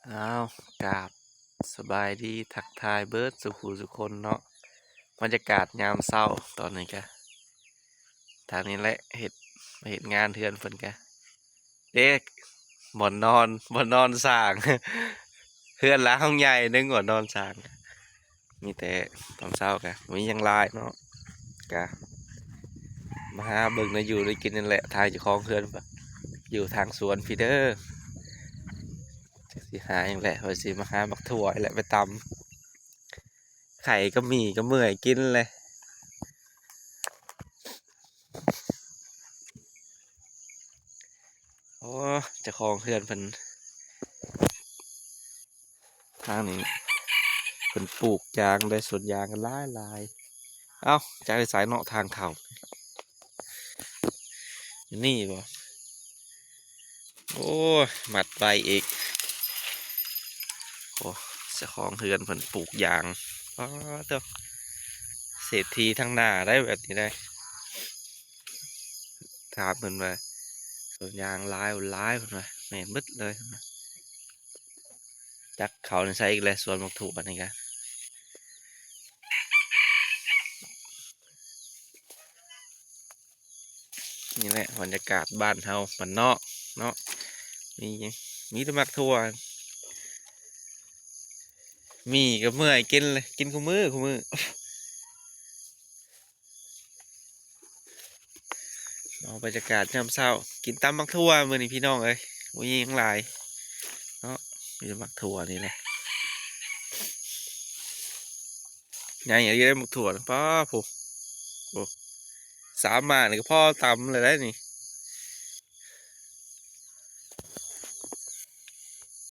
ອ້າວ ກາບສະບາຍດີ ທັກທາຍເບິດສູ່ຜູ້ສູ່ຄົນເນາະ. ບັນຍາກາດຍາມເຊົ້າຕອນນີ້ກະ ທາງນີ້ແຫຼະ ເຮັດ ເຮັດງານເຮືອນເພິ່ນກະ ເດ້ ບ່ອນນອນ ບ່ອນນອນຊ້າງ ເຮືອນລາວໃຫຍ່ໜຶ່ງ ບ່ອນນອນຊ້າງ. ມີແຕ່ຕອນເຊົ້າກະບໍ່ມີຫຍັງຫຼາຍເນາະ ກະມາຫາເບິ່ງແນວຢູ່ແນວກິນນັ້ນແຫຼະ. ທາງເຈົ້າຂອງເຮືອນຢູ່ທາງສວນພີ້ເດີ ຈັກຊິຫາຫຍັງແຫຼະ ວ່າຊິມາຫາໝາກຖົ່ວແຫຼະໄປຕຳ ໄຂ່ກັບໝີ່ກໍເມື່ອຍກິນແຫຼະ. ໂອ້ ເຈົ້າຂອງເຮືອນເພິ່ນ ທາງນີ້ເພິ່ນປູກຢາງໄດ້ ສວນຢາງຫຼາຍໆ. ເອົ້າ ຈັກໄປໃສເນາະ ທາງເຂົ້າ ຢູ່ນີ້ບໍ່? ໂອ້ຍ ມັດໄວ້ອີກ. ໂອ້ ເຈົ້າຂອງເຮືອນເພິ່ນປູກຢາງ ປາດໂທ້ ເສດຖີທາງໜ້າໄດ໋ ແບບນີ້ໄດ໋. ຖາມເພິ່ນວ່າ ສວນຢາງຫຼາຍບໍ່ຫຼາຍ ເພິ່ນວ່າ ແມ່ນເບິດເລີຍ ເພິ່ນວ່າ. ຈັກເຂົ້າໃນໃສອີກແຫຼະ ສວນໝາກຖົ່ວນີ້ກະ ນີ້ແຫຼະບັນຍາກາດບ້ານເຮົາ ບ້ານນອກເນາະ ມີ ມີແຕ່ໝາກຖົ່ວ ໝີ່ກໍເມື່ອຍກິນເລີຍ ກິນຄູ່ມື້ຄູ່ມື້. ເອົາບັນຍາກາດຍາມເຊົ້າ ກິນຕຳໝາກຖົ່ວມື້ນີ້ພີ່ນ້ອງເອີຍ ບໍ່ມີຫຍັງຫຼາຍເນາະ ມີແຕ່ໝາກຖົ່ວນີ້ແຫຼະ. ໃຫຍ່ອີ່ຫຼີເດ້ໝາກຖົ່ວນະ ປ້າໂທ້ ໂອ້ ສາມໝາກນີ້ກໍພໍຕຳແລ້ວໄດ໋ນີ້.